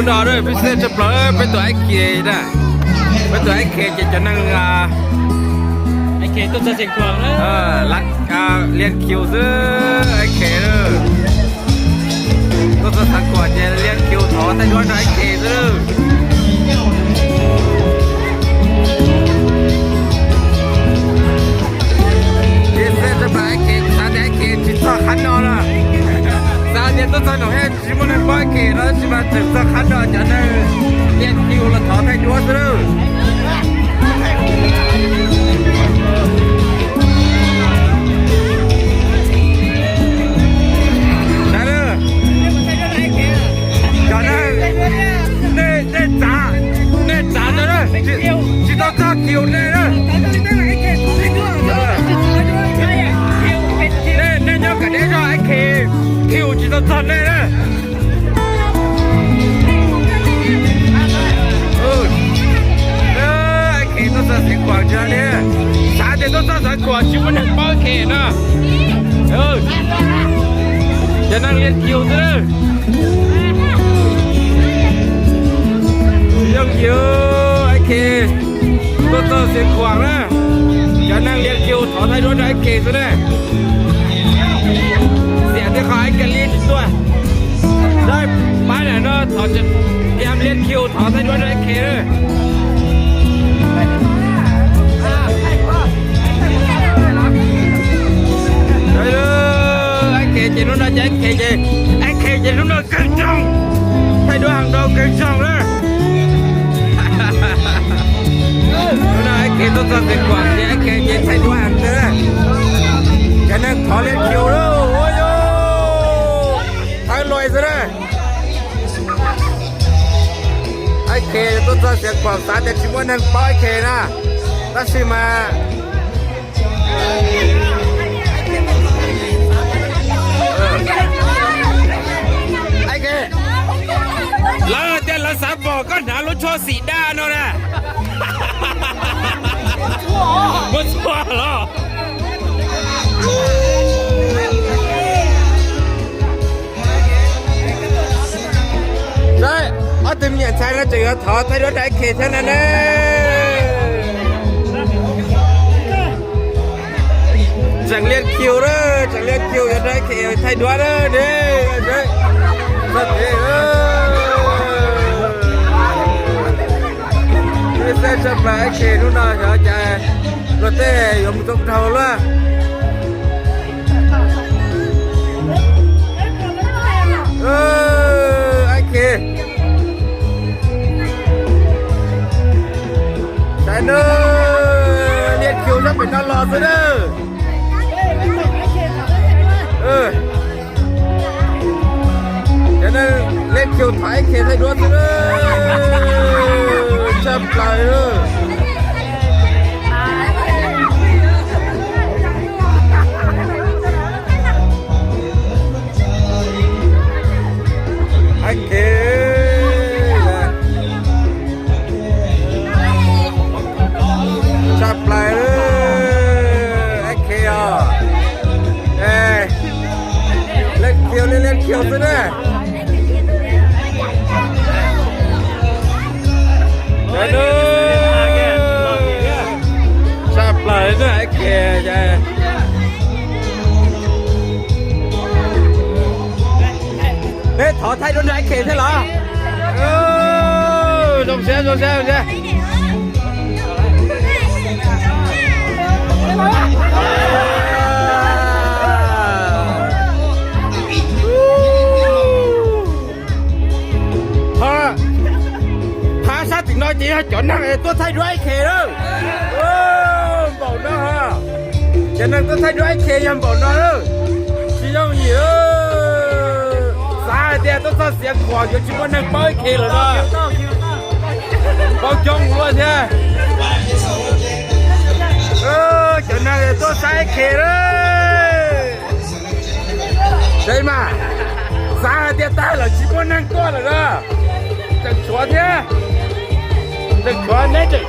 Rau peb xeeb tshaj plaws peb tus Aib Khes na. Peb tus Aib Khes ces cov neeg Liaj Khiu xwb, Aib Khes. Tuaj txog Xav Khuam ces Liaj Khiu thov thaij duab rau Aib Khes xwb. Peb xeeb tshaj plaws Aib Khes, xav tias Aib Khes tsis txog qhov no na. Xav tias tuaj txog no thiaj tsis muaj neeg paub Aib Khes no, tab sis mas tseem txog qhov no cov neeg Liaj Khiu los thov thaij duab xwb lawm. Cov neeg, nej, nej txav, nej txav rau na, tsis, tsis tau txog Khiu nej na. Nej, nej nyob kom deb zog, Aib Khes, Khiu tsis tau txog nej na. Aib Khes tuaj txog Xav Khuam tsis li, xav tias tuaj txog Xav Khuam tsis muaj neeg paub Aib Khes no. Cov neeg Liaj Khiu xwb. Yooj yim, Aib Khes tuaj txog Xav Khuam na, cov neeg Liaj Khiu thov thaij duab rau Aib Khes xwb na. Xiam tej qhov Aib Khes li tsis tuaj, pab lam no thov tseem, Liaj Khiu thov thaij duab rau Aib Khes na. Aib Khes ces hnub no ces Aib Khes ces, Aib Khes ces hnub no kawg zoo, thaij duab heev rau kawg zoo na. Hnub no Aib Khes tuaj txog Xav Khuam ces Aib Khes ces thaij duab heev xwb na. Cov neeg thov Liaj Khiu lawm, ua yog thawv luas xwb na. Aib Khes tuaj txog Xav Khuam xav tias tsis muaj neeg paub Aib Khes na, tab sis mas Aib Khes, lawv hais tias lawv xav pom koj hnav lub tsho xim daj no na. Muaj txhua los. Ob tug me nyuam ntxhais no tseem yuav thov thaij duab rau Aib Khes thiab na ne. Tseem Liaj Khiu na, tseem Liaj Khiu yuav rau Aib Khes thaij duab na ne. Peb xeeb tshaj plaws Aib Khes hnub no xyov cas luag tej yuav mus tau dhau luaj. Aib Khes, saib nawb, Liaj Khiu sab pem no los xwb na. Cov neeg Liaj Khiu thov Aib Khes thaij duab xwb na, tshaj plaws. Aib Khes, tshaj plaws, Aib Khes os. Liaj Khiu, Liaj Khiu xwb na. Tshaj plaws na Aib Khes. Peb thov thaij duab nrog Aib Khes thiab los? Zoo siab, zoo siab, zoo siab. Thab sab tim no ces yog cov neeg tuaj thaij duab Aib Khes lawm. Npaum no, cov neeg tuaj thaij duab Aib Khes yog npaum no lawm. Tsis yooj yim, xav hais tias tuaj txog Xiav Khuam yuav tsis muaj neeg paub Aib Khes lawm no. Paub coob luaj thiab. Cov neeg tuaj saib Aib Khes lawm. Saib mas, xav hais tias tag lawm tsis muaj neeg tuaj lawm na. Tseem tshuav thiab. Tseem tshuav, neb tseem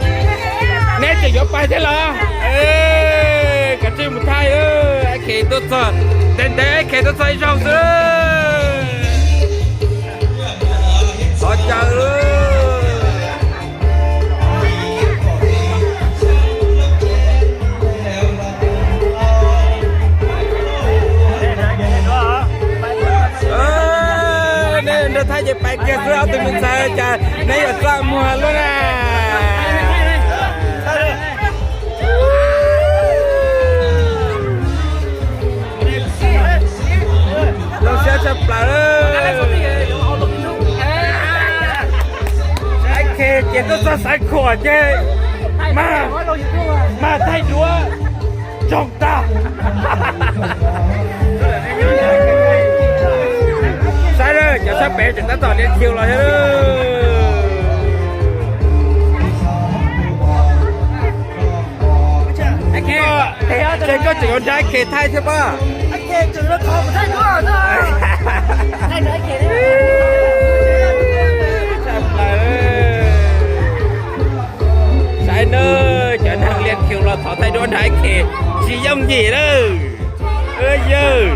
yuav pais thiab los? Kav tsij mus thaij, Aib Khes tuaj txog, ntev ntev Aib Khes tuaj txog ib zaug xwb. Caw. Nej nrog Thaib ces pais kiag xwb, ob tug me ntxhais cas neb yuav txaj muag luaj na. Zoo siab tshaj plaws. Ib khis ces tuaj txog Xaiv Khuam ces mag, mag thaij duab tsoog tag. Saib lawm, cov sab pem tseem tab tom lia khiu los thiab. Ces koj tseem yuav nrog Ib Khis thaij thiab pab? Saib nawb, cov neeg lia khiu los thov thaij duab nrog Ib Khis tsis yooj yim lawm. Yawg,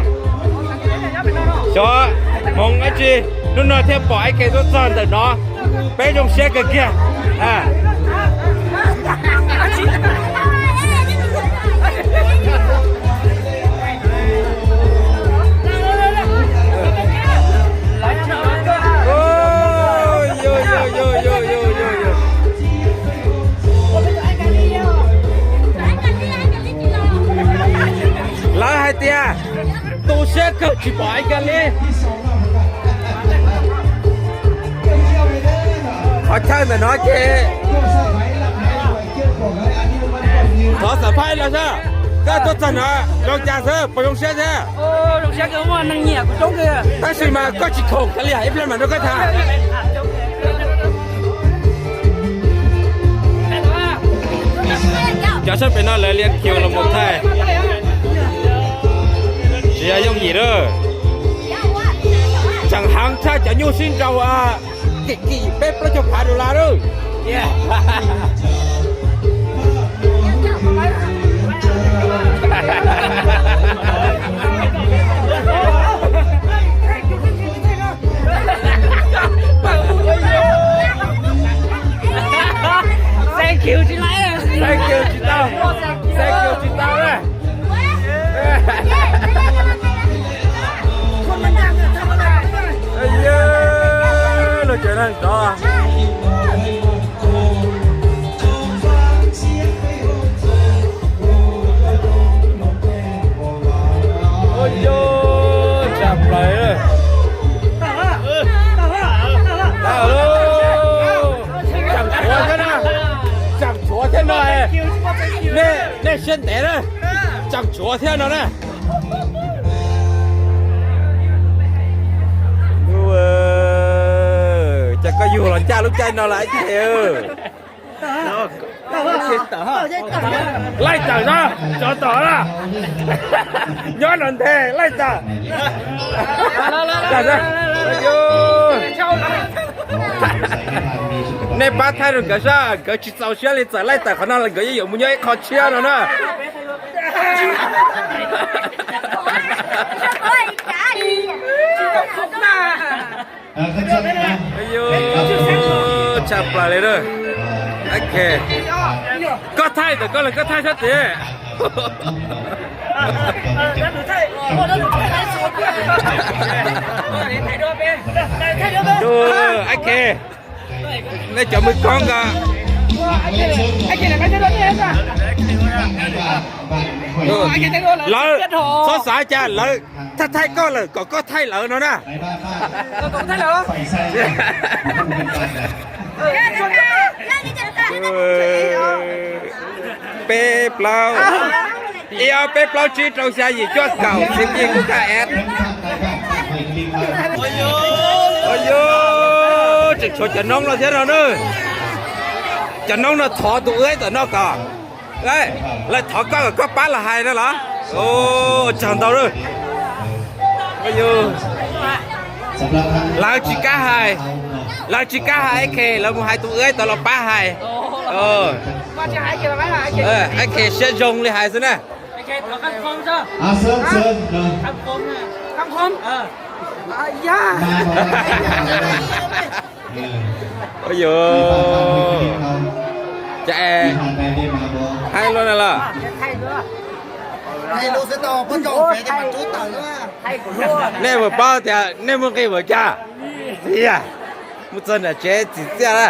xyov hmoov dab tsi hnub no thiaj pom Ib Khis tuaj txog ntawm no, peb zoo siab kawg kiag. Lawv hais tias tu siab kawg tsis pom Ib Khis li. Qhov chaw ntawm no ces thov xam phaj los xwb, koj tuaj txog no zoo cas xwb, puas zoo siab thiab? Tab sis mas koj tsis khoom kav liam, ib pliag mam nrog koj tham. Cov sab pem no lawv lia khiu los mus thaij, tsis yog yooj yim lawm. Tseem heev tshaj cov nyuj sib nraus kim kim peb plaub caug phav dollar lawm. Thank you tsis tau, thank you tsis tau na. Los tsev neeg tod. Ua yog tshaj plaws. Tseem tshuav thiab no, tseem tshuav thiab no, nej siab ntev na, tseem tshuav thiab no na. Cas koj yug los ncaj lub caij no lawm ib txhis. Laij tawm na, tsov tom na, nyob no nthe laij tawm. Nej pab thaij rau nkawd saib, nkawd tsis txaus siab li, txawm laij tawm qhov no los nkawd yeej yuav mus nyob ib qho tshiab no na. Tshaj plaws li na. Koj thaij ntawm koj los koj thaij sab tid. Nej cov mws koob ko, lawv txhob xav cas lawv thaij thaij koj lawm kom koj thaij lawv no na. Peb plaub, ib ob peb plaub tsib rau xya yim cuaj kaum xiv pij kub kaj es. Tseem tshuav cov noob no thiab no na. Cov noob no thov tus wb tom no kom, lawv thov koj kom koj pab lawv hais no los. Tsaug ntau lawm. Lawv tsis kam hais, lawv tsis kam hais, es lawv mus hais tus wb tom los pab hais. Es siab zoo li hais xwb na. Ua yuav, cas es haib luaj na los? Nej puas paub tias nej muaj nqi npaum cas? Txiv, mus txog nram tsev txim txiaj na.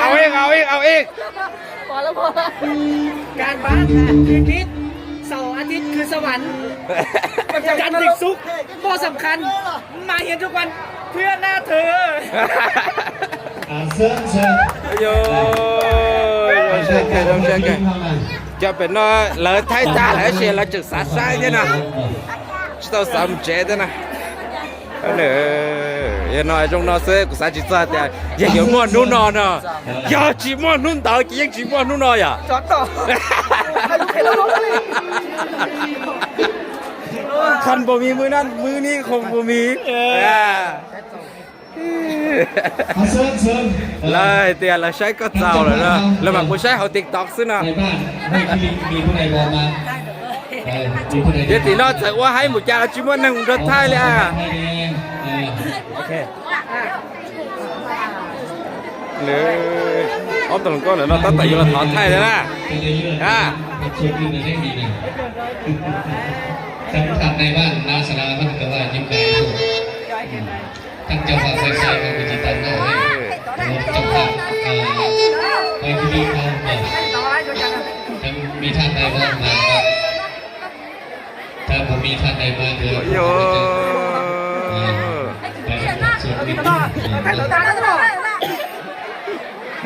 Ao ib, ao ib, ao ib.การบ้านคืนนี้ เสาร์อาทิตย์คือสวรรค์ วันจันทร์ถึงศุกร์ ข้อสำคัญ มาเรียนทุกวันเพื่อหน้าเธอ Cov pem no lawv thaij tag lawm tab sis lawv tseem xav saib thiab na, tsis tau xav mus tsev thiab na. Yog no zoo no xwb, kuv xav tsis txog tias yog yuav muaj hnub no no. Yog tsis muaj hnub ntawd ces yeej tsis muaj hnub no yom. Khas npaum mis, mwb nab mwb nib khoo npaum mis. Lawv hais tias lawv saib koj txaus lawm na, lawv mam kuv saib hauv TikTok xwb no. Ces tim no txawm ua haib npaum cas los tsis muaj neeg mus nrog thaij li. Ob tug hluas nkauj ntawm no tab tom yuav los thov thaij thiab na.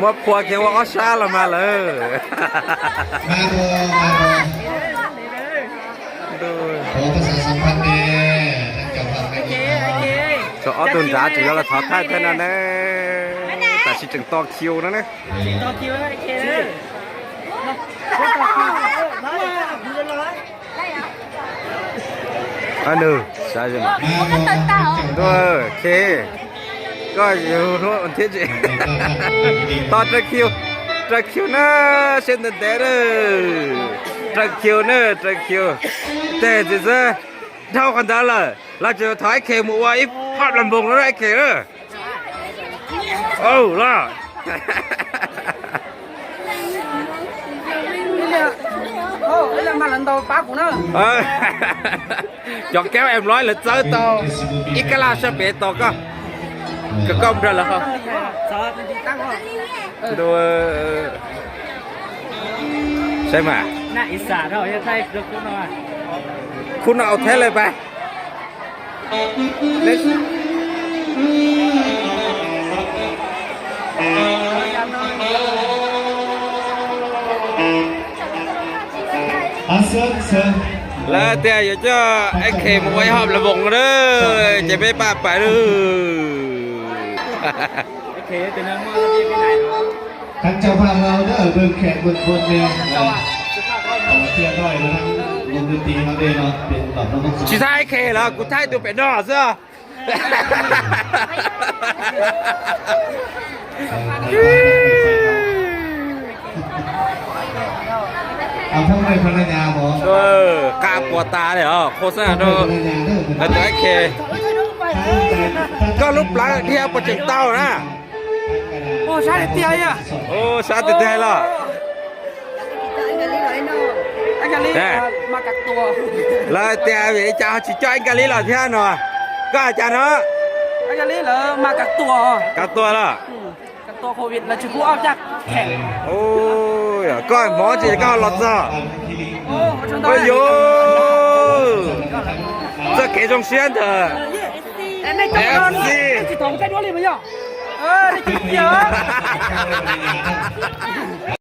Muab phua kiag ua ob sab los mas lawm. Txog ob tug nrad tseem yuav los thov thaij thiab no ne. Tam sim tseem to kiu no ne. Nws, Khe, koj yug hlub thiab tsis? Tos raws kiu, raws kiu na, seb ntev ntev na. Raws kiu na, raws kiu. Tes ntxiv xwb, dhau qhov ntawd lawm los tseem thov Ib Khe mus ua ib phab las npoos no Ib Khe na. Ua los, cov kab em lov lawv txawb tau ib kab laj sab pem tos koj, kom koj mus nrog lawv ho. Saib mas, khub no au theb lawm pas. Lawv tias yuav coj Ib Khe mus ua ib hom las npoos na, ces peb pab pais lawm. Tsis thaij Ib Khe los kuv thaij tus pem no xwb. Qab puas tas li os, khua xab na, lawv tus Ib Khe. Koj lub plawv dhia puas tseem tau na? Sab tiag tiag los. Lawv tias vim li cas ho tsis coj Ib Kali los thiab no? Koj hais cas no? Kav tua los? Koj hmoov tsis koj los txog. Ua yuav, txoj kev zoo siab ntawm F C.